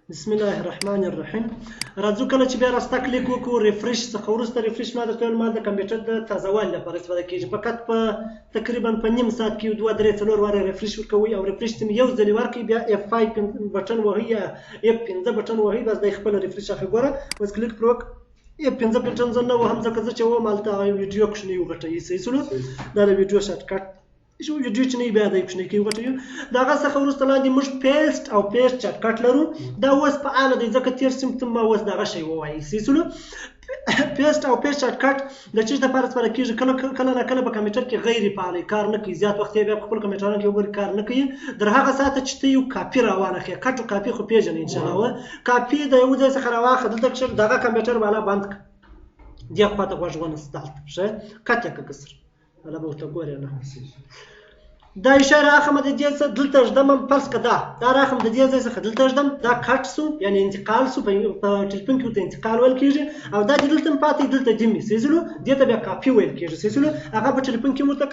بسم الله الرحمن الرحیم. راځو کله چې بیا راسته کلیک وکړو refresh څخه وروسته، refresh ما درته ویل ما د کمپیوټر د تازه والي لپاره استفاده کېږي. فقط په تقریبا په نیم ساعت کې دوه درې څلور واره refresh ورکوي، او refresh ته یو ځلې ورکړي، بیا F5 بټن وهي یا F5 بټن وهي، بس دی خپله refresh اخلي. ګوره اوس کلیک پر وکړه، F5 بټن زه نه وهم، ځکه زه چې وم هلته هغه ویډیو کوچنۍ وغټوي. صحیح شولو؟ دا د ویډیو shortcut شو، ویډیو چې نه بیا دی کوچنۍ کوي غټوي. د هغه څخه وروسته لاندې موږ paste او paste shortcut لرو. دا اوس فعاله دی، ځکه تېر سیمپتوم ما اوس دغه شی ووایي. صحیح شولو؟ paste او paste shortcut د چیز لپاره استفاده کیږي؟ کله کله نه کله په کمپیوټر کې غیر فعال کار نه کوي، زیات وخت یې بیا په خپل کمپیوټرونو کې وګوري کار نه کوي. در هغه ساعته چې ته یو کاپي راوانخې، cut او کاپي خو پېژنې ان شاء الله، کاپي د یو ځای څخه راواخه دلته کښې دغه کمپیوټر والا بند کړه، دې خوا ته غوږ ونیسه، دلته ښه cut یې کړه، کسر والا به ورته ګورې نه. دا شی راخم د دې څه دلته ږدم، فرض که دا راخم د دې ځای څخه دلته ږدم، دا cut سو یعنی انتقال سو، په ټلیفون کې ورته انتقال ویل کېږي، او دا چې دلته هم پاتې دلته دي مې صحیح شولو، دې ته بیا کاپي ویل کېږي. صحیح شولو؟ هغه په ټلیفون کې ورته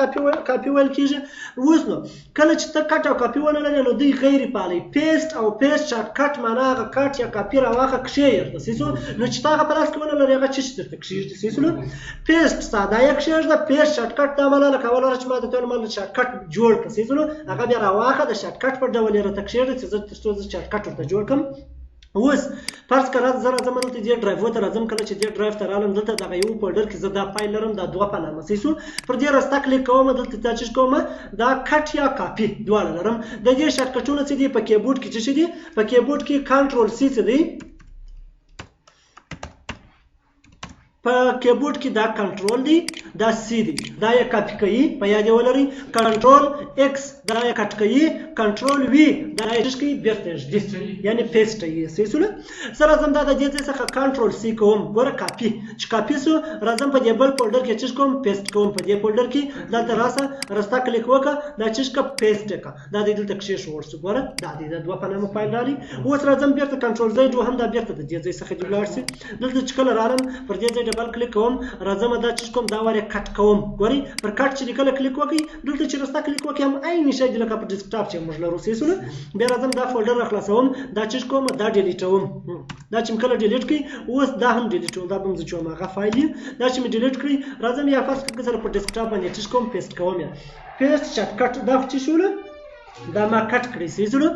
کاپي ویل کېږي. اوس نو کله چې ته cut او کاپي ونه لرې نو دوی غیر فعالوي. paste او paste shortcut معنا هغه cut یا کاپي راواخه کښې یې ورته. صحیح شو؟ نو چې ته هغه په لاس کې ونه لرې هغه څه شي درته کښېږدي. صحیح شولو؟ paste ساده یې کښېږده، paste shortcut دا معنا لکه اول ورځ چې ما درته وویل ما shortcut جوړ کړه. صحیح شولو؟ هغه بیا راواخه د shortcut په ډول یې راته کښېږده چې زه تر څو زه shortcut ورته جوړ کړم. اوس فرض کړه زه راځم دلته دې ډرایو ته راځم، کله چې دې ډرایو ته رالم دلته دغه یو folder کې زه دا فایل لرم، دا دوه په نامه. صحیح شو؟ پر دې راسته کلیک کوم، دلته دا چې کوم دا cut یا کاپي دواړه لرم. د دې shortcut ونه څه دي په کیبورډ کې څه دي؟ په کیبورډ کې control C څه دی؟ په کیبورډ کې دا کنټرول دی، دا C دی، دا یې کاپي کوي، په یاد یې ولرئ. control X دا یې cut کوي، control V دا یې څه کوي؟ بیرته یې ږدي، یعنې paste یې. صحیح شوله؟ زه راځم دا د دې ځای څخه control C کوم، ګوره کاپي چې کاپي سو، راځم په دې بل folder کې څه کوم؟ paste کوم. په دې folder کې دلته راسه راسته کلیک وکړه، دا څه کړه؟ paste یې کړه، دا دې دلته کښېښوول سو. ګوره دا دې د دوه په نامه فایل راغلی. اوس راځم بیرته control Z وهم، دا بیرته د دې ځای څخه دې ولاړ سي. دلته چې کله رالم پر دې ځای double click کوم، راځم دا چې کوم دا واره cut کوم. ګورئ پر cut چې کله کلیک وکړئ دلته چې راسته کلیک وکړئ هم عین شی دی لکه په ډیسکټاپ چې موږ لرو. صحیح شولو؟ بیا راځم دا folder راخلاصوم، دا چې کوم دا delete وم، دا چې کله delete کړئ اوس دا هم delete وم، دا به زه چې کوم هغه فایل دی، دا چې مې delete کړئ راځم یا فرض کړئ سره په ډیسکټاپ باندې چې کوم paste کوم، یا paste shortcut دا چې شولو دا ما cut کړی. صحیح شولو؟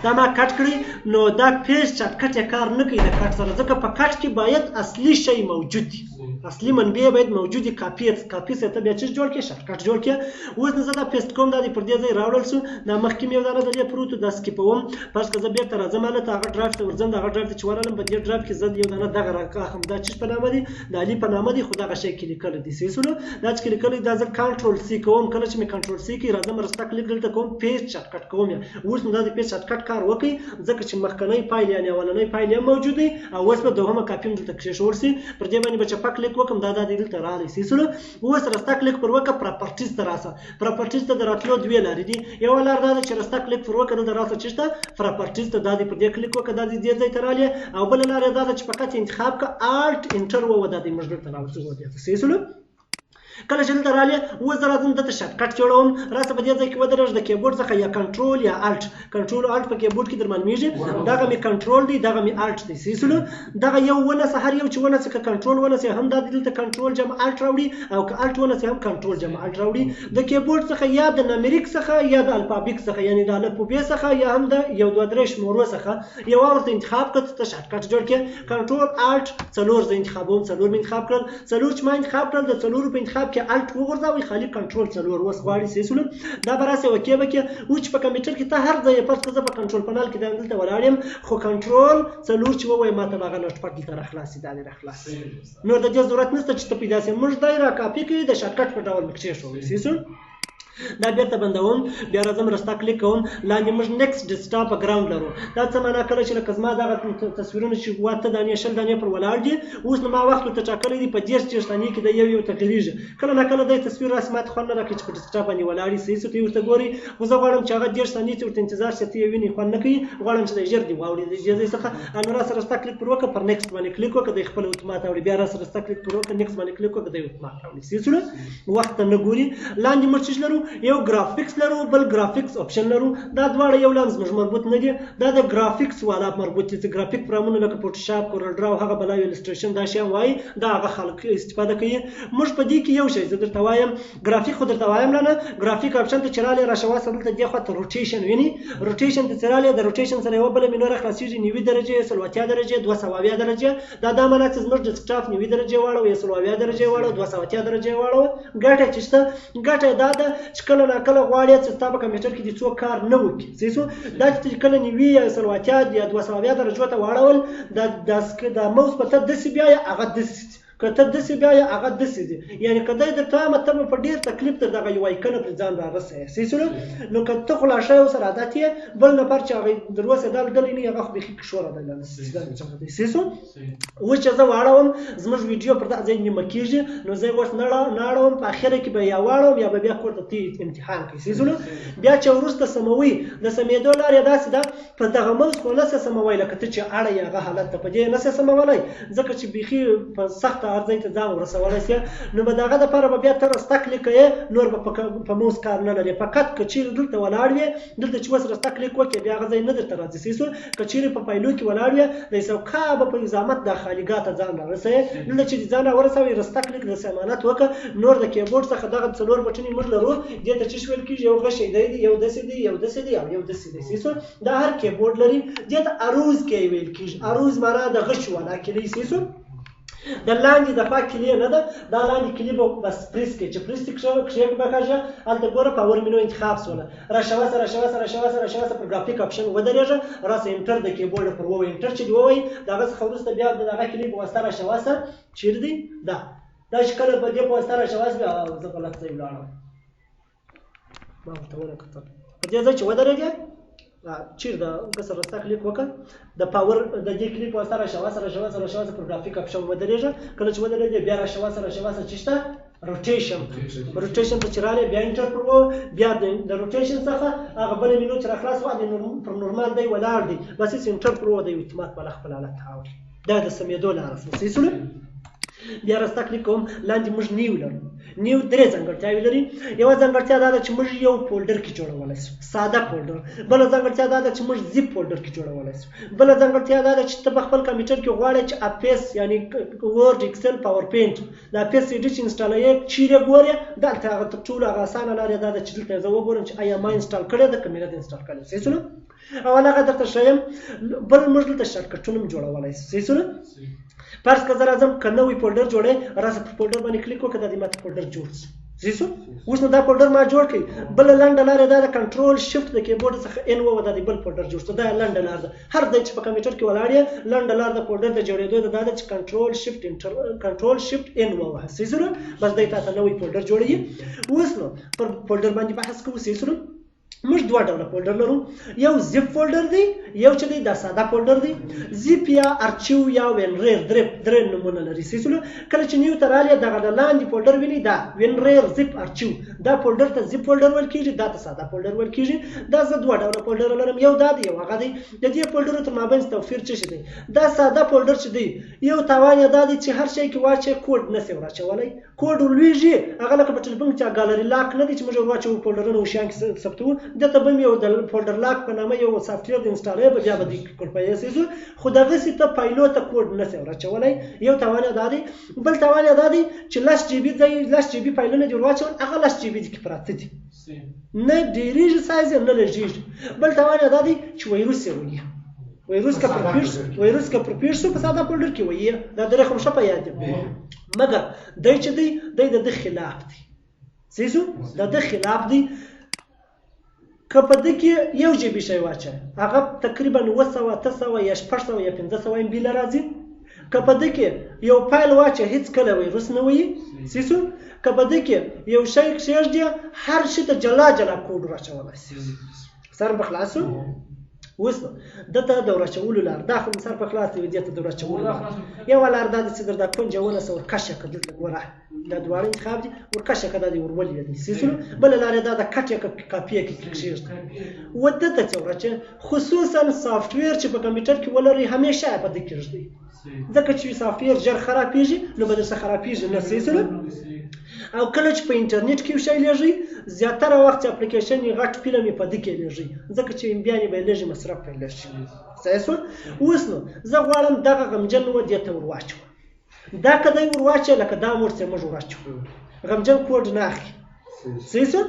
دا ما cut کړی، نو دا paste shortcut یې کار نه کوي د cut سره، ځکه په cut کې باید اصلي شی موجود وي، اصلي منبع باید موجود وي. کاپي سره ته بیا څه جوړ کړې؟ shortcut جوړ کړې. اوس نو زه دا paste کوم، دا دې پر دې ځای راوړل سو، دا مخکې مې یو دانه د دې پروت و، دا skip وم. فرض که زه بیرته راځم هلته هغه ډرایو ته ورځم، د هغه ډرایو ته چې ورغلم په دې ډرایو کې زه یو دانه دغه راکاخم، دا څه په نامه دی؟ د علي په نامه دی، خو دغه شی کې لیکلی دی. صحیح شولو؟ دا چې لیکلی دا زه control C کوم، کله چې مې control C کړي راځم راسته کلیک دلته کوم، paste shortcut کوم. اوس نو دا د paste shortcut کار وکړي، ځکه چې مخکنی فایل یعنې اولنی فایل یې موجود دی، او اوس به دوهمه کاپي هم دلته کښېښول سي. پر دې باندې به چپه کلیک وکړم، دا دې دلته راغلی. صحیح شولو؟ اوس راسته کلیک پر وکړه، properties ته راسه. properties ته د راتلو دوې لارې دي، یوه لار دا ده چې راسته کلیک پر وکړه، دلته راسه چېرته properties ته، دا دې پر دې کلیک وکړه، دا دې دې ځای ته راغلی. او بله لار یې دا ده چې فقط انتخاب کړه، Alt Enter ووهه، دا دې موږ دلته راوستو دې ته. صحیح شولو؟ کله چې دلته راغلی اوس زه راځم دلته shortcut جوړوم، راسه په دې ځای کې ودرېږه، د کیبورډ څخه یا control یا Alt، control Alt په کیبورډ کې در معلومیږي، دغه مې کنټرول دی، دغه مې Alt دی. صحیح شولو؟ دغه یو ونسه، هر یو چې ونسه، که کنټرول ونسه هم دا دلته کنټرول جمع Alt راوړي، او که Alt ونسه هم کنټرول جمع Alt راوړي. د کیبورډ څخه یا د numeric څخه یا د alphabet څخه، یعنې د الفبې څخه یا هم د یو دوه درې شمېرو څخه یوه ورته انتخاب کړه، ته shortcut جوړ کړې. control Alt څلور زه انتخابوم، څلور مې انتخاب کړل، څلور چې ما انتخاب کړل د څلورو په انتخاب کې Alt وغورځوئ، خالي کنټرول څلور اوس غواړي. صحیح شولو؟ دا به راسي وکې به کې. اوس چې په کمپیوټر کې ته هر ځای فرض کړه زه په control panel کې دلته ولاړ یم، خو کنټرول څلور چې ووایم ما ته به هغه notepad دلته راخلاص شي، دا دې راخلاص شي. نور د دې ضرورت نشته چې ته پیدا شې، موږ دی را کاپي کوي د shortcut په ډول مې کښېښووي. صحیح شو؟ دا بیرته بندوم، بیا راځم راسته کلیک کوم، لاندې موږ next desktop background لرو. دا څه معنا؟ کله چې لکه زما دغه تصویرونه چې اته دانې 20 دانې پر ولاړ دي، اوس نو ما وخت ورته ټاکلی دی، په 30 30 ثانیې کې د یو یو تغیرېږي. کله نا کله دی تصویر راسي ما ته خوند نه راکوي چې په ډیسکټاپ باندې ولاړ وي، صحیح څه ته ورته ګوري، خو زه غواړم چې هغه 30 ثانیې چې ورته انتظار شي ته یې وینې خوند نه کوي، غواړم چې دی ژر دې واوړي د دې ځای څخه. نو راسه راسته کلیک پر وکړه، پر next باندې کلیک وکړه، دی خپل اتومات اوړي. بیا راسه راسته کلیک پر وکړه، next باندې کلیک وکړه، دی اتومات اوړي. صحیح څه وخت ته نه ګوري. لاندې موږ څه لرو؟ یو graphics لرو، بل graphics option لرو. دا دواړه یو لام زموږ مربوط نه دي، دا د graphics والا مربوط دي چې ګرافیک پروګرامونه لکه Photoshop، CorelDRAW، هغه بلا Illustration دا شیان وایي، دا هغه خلک استفاده کوي. موږ په دې کې یو شی زه درته وایم، ګرافیک خو درته وایم نه، graphic option ته چې رالې راشه واسه دلته دې خوا ته rotation ویني، rotation ته چې رالې د rotation سره یوه بله مینو راخلاصېږي، 90 درجې، 180 درجې، 270 درجې. دا دا معنا چې زموږ desktop 90 درجې واړوه، 170 درجې واړوه، 280 درجې واړوه. ګټه چې شته، ګټه دا ده چې کله ناکله غواړې چې ستا په کمپیوټر کې دې څوک کار نه وکړي، صحیح شو؟ دا چې کله 90 یا 180 یا 270 درجو ته واړول، دا موس په ته داسې بیا هغه داسې، که ته داسې بیا هغه داسې دي، یعنې که دی درته وایم ته به په ډېر تکلیف تر دغه یو icon پر ځان رارسوې، صحیح شو؟ نو که ته خو لا ښه یو سره عادت یې، بل نفر چې هغه در وسه دا لیدلی نه، هغه خو بیخي کشوره دی، دی صحیح شو؟ اوس چې زه واړوم زموږ ویډیو پر دغه ځای نیمه کېږي، نو زه یې اوس نه اړوم، په اخره کې به یا واړوم یا به بیا کور ته ته امتحان کوي، صحیح شو؟ بیا چې وروسته سموي، د سمېدو لار یې داسې ده، په دغه موس خو نه سې سموی لکه ته چې اړه یې هغه حالت ته په دې نه سې سمولی، ځکه چې بیخي په سخته هر ځای ته ځان ورسولی سي، نو به د هغه دپاره به بیا ته رسته کلیک کوې، نور به په موس کار نه لرې، فقط که چیرې دلته ولاړ وې، دلته چې اوس رسته کلیک وکړې بیا هغه ځای نه درته راځي، صحیح شو؟ که چیرې په پایلو کې ولاړ وې، د سوکا به په زحمت دا خالیګاه ته ځان رارسوې، دلته چې ځان راورسوې رسته کلیک د امانت وکړه. نور د کیبورډ څخه دغه څلور بټنې موږ لرو، دې ته چې ویل کېږي، یو غشی دی، یو داسې دی، یو داسې دی او یو داسې دی، صحیح شو؟ دا هر کیبورډ لري، دې ته arrows key ویل کېږي، arrows معنا د غشي والا کیلي، صحیح شو؟ د لاندې د خوا کلي نه ده، دا لاندې کلي به بس پریس کړي، چې پریس کښېکاږه، هلته ګوره power menu انتخاب سوله، راشه وسه راشه وسه راشه وسه راشه وسه پر graphic option ودرېږه، راسه enter د کیبورډ پر ووایي، enter چې دې ووایي د هغه څخه وروسته بیا د هغه کلي په واسطه راشه وسه چېرې دی دا دا چې کله په دې په واسطه راشه وسه بیا زه غلط ځای ولاړم، ما ورته ونه کتل، په دې ځای چې ودرېږې چیر ده که سره رسته کلیک وکړه، د power د دې کلیک په واسطه راشه وسه راشه وسه راشه وسه پر graphic option ودرېږه، کله چې ودرېږې بیا راشه وسه راشه وسه چې شته rotation، rotation ته چې رالې بیا enter پر ووهه، بیا د rotation څخه هغه بله مینو چې راخلاص وه پر normal دی ولاړ دی، بس هېڅ enter پر ووهه، دی اتومات بالا خپل حالت ته اوړي. دا د سمېدو لاره شوه، صحیح شولو؟ بیا راسته کلیک کوم، لاندې موږ new لرو، new درې ځانګړتیاوې لري. یوه ځانګړتیا دا ده چې موږ یو folder کې جوړولی شو، ساده folder. بله ځانګړتیا دا ده چې موږ zip folder کې جوړولی شو. بله ځانګړتیا دا ده چې ته په خپل کمپیوټر کې غواړې چې Office یعنې Word، Excel، PowerPoint د Office سي ډي چې انسټالوې چیرې ګورې، دلته هغه تر ټولو هغه اسانه لار یې دا ده چې دلته زه وګورم چې ایا ما install کړې ده که مې نه ده install کړې، صحیح شولو؟ اول هغه درته ښیم. بل موږ دلته shortcut ونه هم جوړولی شو، صحیح شولو؟ فرض که زه راځم که نوی folder جوړې، راسه پر folder باندې کلیک وکړه، دا دې ماته folder جوړ شو، صحیح شو؟ اوس نو دا folder ما جوړ کړ. بله لنډه لار یې دا ده control shift د کیبورډ څخه N ووهه، دا دې بل folder جوړ شو. دا لنډه لار ده، هر ځای چې په کمپیوټر کې ولاړ یې لنډه لار د folder د جوړېدو ده دا ده چې control shift enter، control shift N ووهه، صحیح شو؟ بس دی تاته نوی folder جوړوي. اوس نو پر folder باندې بحث کوو، صحیح شو؟ موږ دوه ډوله folder لرو، یو zip folder دی، یو چې دی دا ساده folder دی. zip یا archive یا WinRAR درې نومونه لري، صحیح شولو؟ کله چې new ته رالې دغه د لاندې folder ویني، دا WinRAR zip archive، دا folder ته zip folder ویل کېږي، دا ته ساده folder ویل کېږي. دا زه دوه ډوله folder لرم، یو دا دی یو هغه دی. د دې folder تر مابین توپیر څه شي دی؟ دا ساده folder چې دی یو تاوان یې دا دی چې هر شی کې واچوې کوډ نه سي وراچولی، کوډ ورلوېږي، هغه لکه په ټلیفون کې چې gallery lock نه دی چې موږ ورواچوو folder ونه او شیان کې ثبتوو، دلته به یو د folder lock په نامه یو software د install وي، به بیا به دې کړپایې سي، خو دغسې ته فایلو ته کوډ نه سي وراچولی. یو تاوان یې دا دی. بل تاوان یې دا دی چې لس جي بي ځای، لس جي بي فایلونه دې ورواچول، هغه لس جي بي دې کې پراته دي، نه ډېرېږي سایز یې نه لږېږي. بل تاوان یې دا دی چې ویروس یې وهي، ویروس که پر پېښ، ویروس که پر پېښ شو په ساده folder کې وهي، دا درې خو ښه په یاد دي. مګر دی چې دی، دی د ده خلاف دی، صحیح شو؟ د ده خلاف دی. که په ده کې یو جي بي شی واچوې هغه تقریبا 700، 800 یا 600 یا 500 MB له راځي. که په ده کې یو فایل واچوې هېڅکله ویروس نه وهي، صحیح شو؟ که په ده کې یو شی کښېږدې هر شي ته جلا جلا کوډ وراچولی شي. سر به خلاص شو؟ اوس نو ده ته د وراچولو لار، دا خو سر په خلاص دی، دې ته د وراچولو لار یوه لار دا ده چې در دا کونجه ونیسه ورکشه کړه، دلته ګوره دا دواړه انتخاب دي، ورکشه کړه، دا دې ورولېدی، صحیح شو؟ بله لار یې دا ده cut یې کړه، کاپي یې کړه، کښېږده. و ده ته چې وراچوې، خصوصا software چې په کمپیوټر کې ولرئ همیشه یې په ده کې ږدئ، ځکه چې software ژر خرابېږي نو به درڅخه خرابېږي نه، صحیح شو؟ او کله چې په انټرنیټ کې یو شی لېږئ زیاتره وخت چې اپلیکیشن یې غټ فلم یې په ده کې لږي، ځکه چې ام بیانې به یې لږې مصرف پرې لږ شي. صحیح شو؟ اوس نو زه غواړم دغه غمجن و دې ته ور واچوم. دا که دی ور واچوي لکه دا مور چې موږ ور واچوو، غمجن کوډ نه اخلي. صحیح شو؟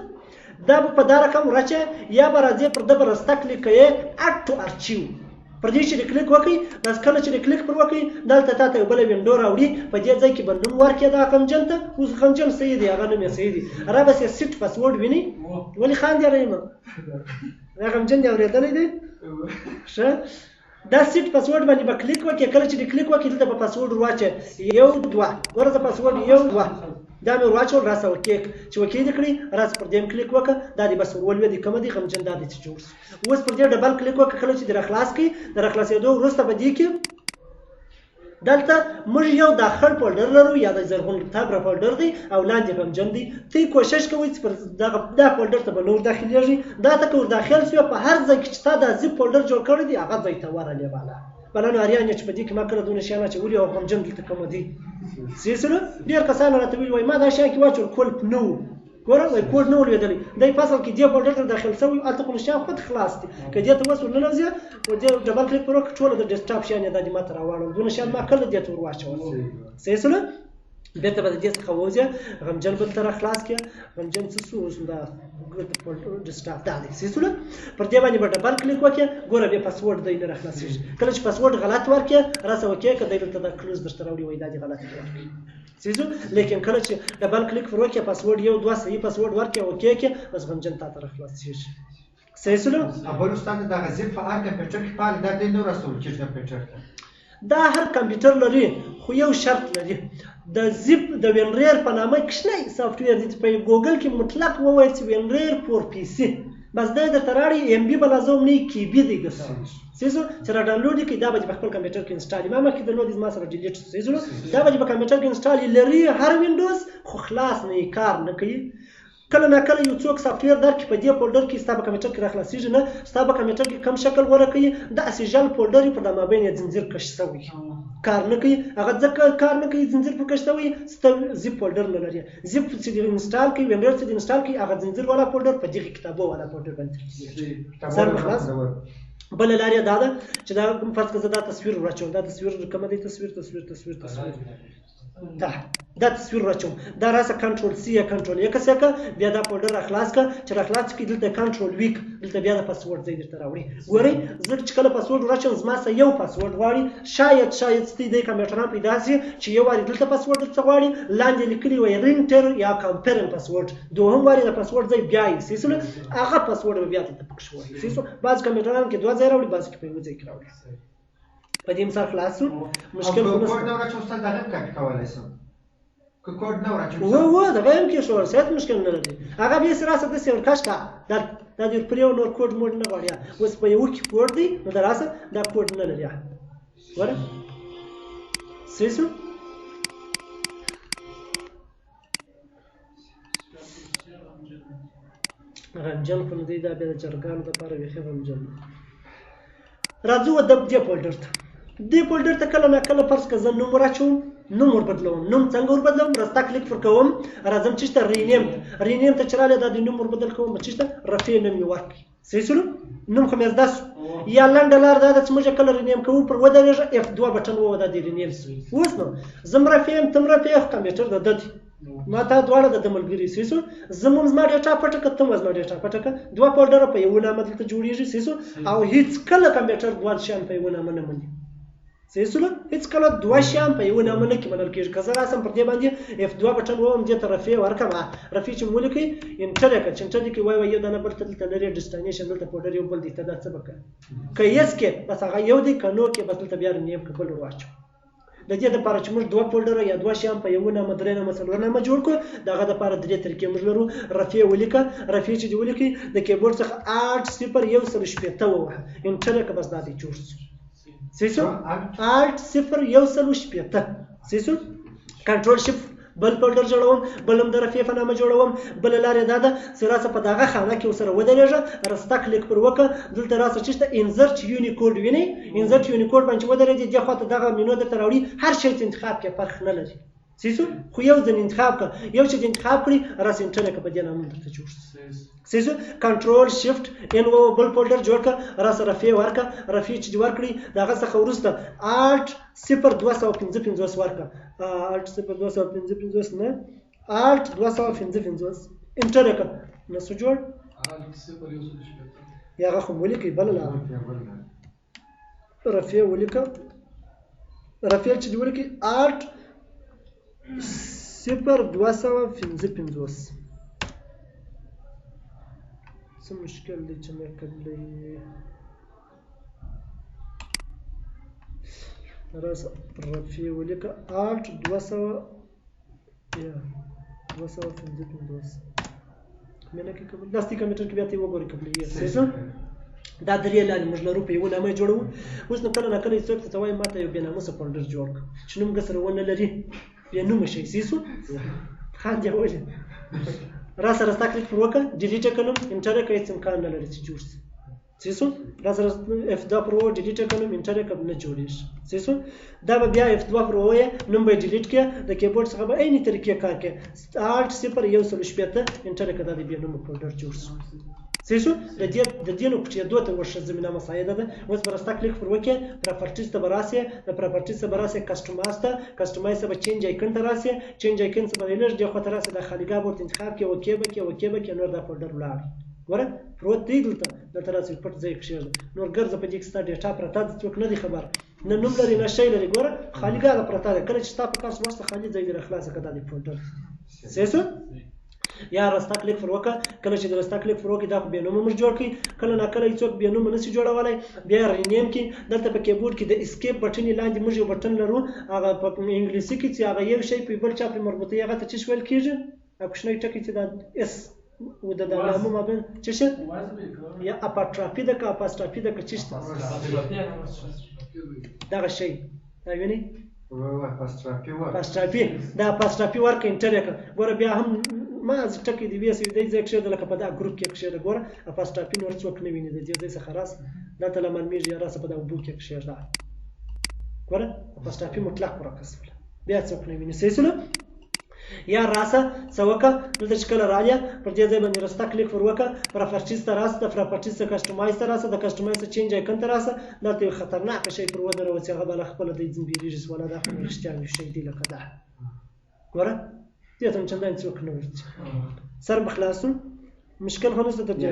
دا به په دا رقم ورچه یا به راځې پر ده به رسته کلیک کوې اډ ټو ارچیو، پر دې چې د کلیک وکړي، بس کله چې د کلیک پر وکړي دلته تا ته یو بله وینډو راوړي، په دې ځای کې به نوم ورکړې دا غمجن ته. اوس غمجن صحیح دی، هغه نوم یې صحیح دی. را بس یې سیټ پاسورډ ویني. ولې خاندې رحیمه؟ دا غمجن دې اورېدلی دی؟ ښه، دا سیټ پاسورډ باندې به کلیک وکړې. کله چې د کلیک وکړې دلته به پاسورډ ورواچوې 1 2، ګوره زه پاسورډ 1 2 دا مې ورواچول. راسه وکې چې وکې دې کړي، راسه پر دې هم کلیک وکړه، دا دې بس ورولوېدی، کومه دی غمجن دا دی چې جوړ شو. اوس پر دې ډبل کلیک وکړه، کله چې دې راخلاص کړي، د راخلاصېدو وروسته به دې کې دلته موږ یو دا خړ فولډر لرو یا د زرغون تبره فولډر دی او لاندې غمجن دی. ته کوشش کوئ چې پر دغه دا فولډر ته به نور داخلېږي. دا ته که ور داخل شوې په هر ځای کې چې تا دا زیپ فولډر جوړ کړی دی هغه ځای ته ورغلې. بالا بله نو اریان یې چې په دې کې ما کله دونه شیان اچولي او غمجن دلته کومه دی. صحیح سره ډېر کسان راته ویلي وایي ما دا شیان کې واچول کولپ نه و، ګوره وایي کوډ نه و لوېدلی، دی په اصل کې دې فولډر ته داخل شوی، هلته خو نو شیان خود خلاص دي. که دې ته اوس ورننوځې و دې ډبل کلیک پر وکړه، ټوله د ډیسکټاپ شیان یې دا دې ما ته راواړول، دونه شیان ما کله دې ته ور واچول. صحیح سره بېرته به د دې څخه ووځې، غمجن بل ته راخلاص کړې. غمجن څه شو اوس دا ډیسکټاپ دا دی. صحیح سوله؟ پر دې باندې به ډبل کلیک وکړې، ګوره بیا پاسورډ دی نه راخلاصېږي. کله چې پاسورډ غلط ورکړې راسه وکړې، که دی دلته دا کلوز درته راوړي وایي دا دې غلط ورکړي. صحیح شو؟ لیکن کله چې ډبل کلیک پر وکړې پاسورډ 1 2 صحیح پاسورډ ورکړې وکړې کې بس غمجن تا ته راخلاصېږي. صحیح سوله؟ بل استاد دغه زیپ په هر کمپیوټر کې فعال دا دی نه راستول کېږي کمپیوټر ته؟ دا هر کمپیوټر لري خو یو شرط لري. د زیپ د وینریر په نامه کوچنی سافټویر دی چې په ګوګل کې مطلق ووایي چې وینریر فور پی سي، بس دی درته راړي. ام بي به لازم نه کی بي دی درته صحیح شو؟ چې را ډاونلوډ یې کړي دا به دې په خپل کمپیوټر کې انسټال ما مخکې درلود زما سره ډیلیټ شو. صحیح شو؟ دا به دې په کمپیوټر کې انسټال لري هر وینډوز، خو خلاص نه کار نه کوي. کله نا کله یو څوک سافټویر درکړي په دې فولډر کې ستا په کمپیوټر کې راخلاصېږي نه، ستا په کمپیوټر کې کم شکل غوره کوي، داسې ژل فولډر یې پر دا مابین یې ځنځیر کش شوی کار نه کوي. هغه ځکه کار نه کوي ځنځیر پر کش شوی ستا زیپ فولډر نه لري. زیپ چې دې انسټال کوي، وینډر چې دې انسټال کوي، هغه ځنځیر والا فولډر په دغه کتابو والا فولډر باندې ترتیب. سر مې خلاص. بله لار یې دا ده چې دا فرض کړه زه دا تصویر ورچوم، دا تصویر کومه دی؟ تصویر تصویر تصویر تصویر دا دا تصویر راچوم، دا راسه کنټرول سی یا کنټرول ایکس یې که، بیا دا فولډر راخلاص که، چې راخلاص کړي دلته کنټرول وی که، دلته بیا د پاسورډ ځای درته راوړي. ګورئ زه چې کله پاسورډ راچوم زما سره یو پاسورډ غواړي، شاید شاید ستې دی کمپیوټران پیدا شي چې یو وارې دلته پاسورډ درته غواړي، لاندې لیکلي وایي رینټر یا کمپیرن پاسورډ، دوهم وارې د پاسورډ ځای بیا یې صحیح سوله، هغه پاسورډ به بیا دلته پکښې وایي. صحیح سو؟ بعض کمپیوټران کې دوه ځای راوړي، بعض کې په یو ځای کې راوړي. په دې مثال خلاص شو. مشکل خو نشته. کوډ نه ورچوم استاد، دغه هم کاپي کولی شم که کوډ نه ورچوم؟ و دغه هم کې شو، هیڅ مشکل نه لري. هغه بیا سره راسه داسې ورکش کړه، دا دې پرې یو نور کوډ موډ نه غواړي. اوس په یو کې کوډ دی نو دا راسه دا کوډ نه لري. ګوره صحیح شو؟ غمجن خو نه دی، دا بیا د چرګانو دپاره بیخي غمجن دی. راځو د دې فولډر ته. دې فولډر ته کله نا کله فرض که زه نوم ور اچوم، نوم ور بدلوم. نوم څنګه ور بدلوم؟ راسته کلیک پر کوم، راځم چې ته رینیم ته. رینیم ته چې راغلې دا د نوم ور بدل کوم، چې ته رفیع نوم مې ورکړي. صحیح شولو؟ نوم خو مې زده شو. یا لنډه لار دا ده چې موږ کله رینیم کوو پر ودرېږه اف 2 بټن ووهه، دا د رینیم شو. اوس نو زه هم رفیع یم، ته هم رفیع یې، خو کمپیوټر د ده دی، ما تا دواړه د ده ملګري. صحیح شو؟ زه هم زما ډیټا پټه کړه، ته هم زما ډیټا پټه کړه، دوه فولډره په یوه نامه دلته جوړېږي. صحیح شو؟ او هیڅکله کمپیوټر دوه شیان په یوه نامه نه مني. صحیح شولو؟ هیڅکله دوه شیان په یوه نامه نه کې منل کېږي. که زه راسم پر دې باندې اف 2 بټن ووهم، دې ته رفیع ورکړم، رفیع چې مې ولیکئ انټر یې کړه، چې انټر یې کړي وایي وایي یو دانه بل ته دلته لرې ډیسټینیشن دلته فولډر یو بل دی، ته دا څه به کوې؟ که یس کې بس هغه یو دی، که نو کې بس دلته بیا رینیم که بل ور واچوم. د دې دپاره چې موږ دوه فولډره یا دوه شیان په یوه نامه، درې نامه، څلور نامه جوړ کړو، د هغه دپاره درې طریقې موږ لرو. رفیع ولیکه، رفیع چې دې ولیکي د کیبورډ څخه 8 0 160 ووهه، انټر یې کړه، بس دا دی جوړ شو. صحیح شو؟ 8 0 160. صحیح شو؟ کنټرول شیفت بل فولډر جوړوم، بل هم د رفیع په نامه جوړوم. بله لار یې دا ده چې راسه په دغه خانه کې ورسره ودرېږه، راسته کلیک پر وکړه، دلته راسه چې شته انزرټ یونیکوډ وینئ، انزرټ یونیکوډ باندې چې ودرېږي دې خوا ته دغه مینو درته راوړي، هر شی چې انتخاب کړې فرق نه لري. صحیح شو؟ خو یو ځل انتخاب کړه، یو چې انتخاب کړي راس enter کړه، په دې نامه درته جوړ شي. صحیح شو؟ control shift N بل folder جوړ کړه، راس رفیع ورکړه، رفیع چې ورکړي د هغه څخه وروسته alt 0255 ورکړه، alt 0255 نه alt 255 enter کړه، نو څه جوړ؟ alt 0160 یا هغه خو ولیکئ بله لاره. رفیع ولیکه، رفیع چې دې ولیکي alt 0255. څه مشکل دی چې نه قبلوي؟ راس رفیع ولیکه alt 200 یا 255 مې نه کې قبل. دستي کمپیوټر کې بیا ته وګورې قبلوي. صحیح شو؟ دا درې لارې موږ لرو، په یوه نامه یې جوړوو. اوس نو کله ناکله څوک ته وایي ما ته یو بې ناموسه folder جوړ کړه چې نوم سره ونه لري، بې نومه شی. صحیح شو؟ خاندې ولې؟ راسه راسته کلیک پر وکړه، delete یې کړم، enter یې کړه، هېڅ امکان نه لري چې جوړ شي. صحیح شو؟ راسه F 2 پر ووهه، delete یې کړم، enter یې کړم، نه جوړېږي. صحیح شو؟ دا به بیا F 2 پر ووهې، نوم به یې delete کړې، د کیبورډ څخه به عیني طریقې کار کړې، alt 0160 enter یې کړه، دا د بې نومه folder جوړ شو. صحیح شو؟ د دې نو پټېدو ته ورشه زمینه مساعده ده. اوس به راسته کلیک پر وکړې، properties ته به راسې، د properties ته به راسې customize ته، customize ته به change icon ته راسې، change icon څخه به لږ دې خوا ته راسې، دا خالیګاه به ورته انتخاب کړې، okay به کړې، okay به کړې، نور دا folder ولاړ. ګوره پروت دی دلته، دلته راسې پټ ځای کښېږده، نور ګرځه په دې کې ستا data پرته ده، څوک نه دی خبر، نه نوم لري نه شی لري. ګوره خالیګاه ده پرته ده، کله چې ستا په کار شو ورسته خالي ځای دې راخلاصه کړه، دا دی folder. صحیح شو؟ یا راسته کلیک پر وکړه، کله چې د راسته کلیک پر وکړې دا خو بې نومه موږ جوړ کړي، کله ناکله یې څوک بې نومه نشي جوړولی، بیا rename کړي. دلته په کیبورډ کې د escape button لاندې موږ یو button لرو، هغه په انګلیسي کې چې هغه یو شی په بل چا پرې مربوطوي هغه ته څه ویل کېږي؟ هغه کوچنی ټکی چې دا S و د نامه مابین څه شي؟ یا apostrophe ده که apostrophe ده که څه شي؟ دغه شی دا وینئ؟ apostrophe دا apostrophe ورکړه، enter یې کړه. ګوره بیا هم ما ټکی دی ویسي دی ځای کښېږده، لکه په دا ګروپ کې کښېږده. ګوره apostrophe نور څوک نه ویني، د دې ځای څخه راسه دلته له معلومېږي، یا راسه په دا اوبو کې کښېږده. ګوره apostrophe مطلق ورکه سوله، بیا څوک نه ویني. صحیح سوله؟ یا راسه څه وکړه، دلته چې کله راغلې پر دې ځای باندې راسته کلیک پر وکړه، properties ته راسه، د properties څخه customize ته راسه، د customize څخه change icon ته راسه، دلته یو خطرناک شی پر ودروه چې هغه به له خپله دی ځین بېرېږي چې والا دا خو رښتیا یو شی دی لکه دا. ګوره دې ته هم چندان څوک نه ورځي. سر به خلاص شو، مشکل خو نشته تر دې.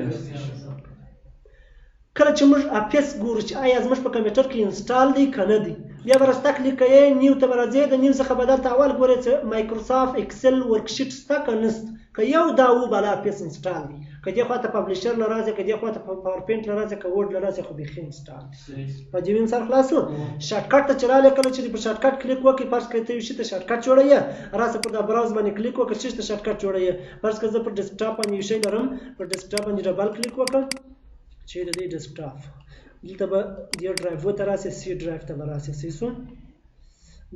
کله چې موږ Office ګورو چې آیا زموږ په کمپیوټر کې install دی که نه دی، بیا به راسته کلیک کوې، new ته به راځې، د new څخه به دلته اول ګورې چې Microsoft Excel worksheet شته که نشته. که یو دا و بالا Office install دی، که دې خوا ته Publisher له راځې، که دې خوا ته PowerPoint له راځې، که Word له راځې، خو بیخي install دی. په دې وین سر خلاص شو. shortcut ته چې راغلې، کله چې په shortcut کلیک وکړې، فرض کړه ته یو شي ته shortcut جوړوې، راسه پر دا browse باندې کلیک وکړه، چې ته shortcut جوړوې. فرض کړه زه پر desktop باندې یو شی لرم، پر desktop باندې double click وکړم چې د دې desktop دلته به دې ډرایو ته راسې، C drive ته به راسې. صحیح شو؟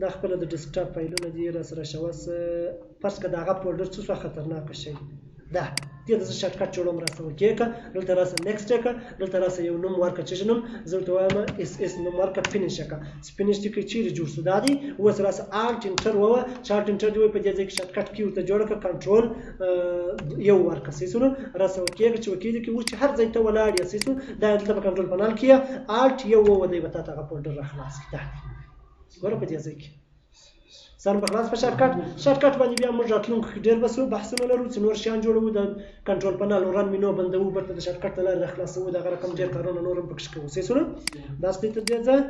دا خپله د desktop فایلونه دي راسره شوه. فرض کړه د هغه folder څه شوه خطرناکه شی ده، دې ته زه shortcut جوړوم، راسه okay کړه، دلته راسه next یې کړه، دلته راسه یو نوم ورکړه، چې نوم زه ورته وایم S S نوم ورکړه، finish یې کړه. چې finish دې کړي چیرې جوړ شو دا دی. اوس راسه alt enter ووهه، چې alt enter دې ووایي په دې ځای کې shortcut key ورته جوړه کړه، کنټرول یو ورکړه. صحیح شو؟ نو راسه okay کړه، چې okay دې کړي. اوس چې هر ځای ته ولاړ یې، صحیح شو؟ دا دلته په control panel کې alt یو ووهه، دی به تا ته هغه folder راخلاص کړي. دا دی ګوره په دې ځای کې سر به خلاص په shortcut. shortcut باندې بیا موږ راتلونکو کې ډېر بسو بحثونه لرو چې نور شیان جوړوو، د control panel run menu بندوو، بیرته د shortcut له لارې راخلاصوو، دغه رقم ډېر کارونه نور هم پکښې کوو. صحیح شو؟ بس دې تر دې ځایه.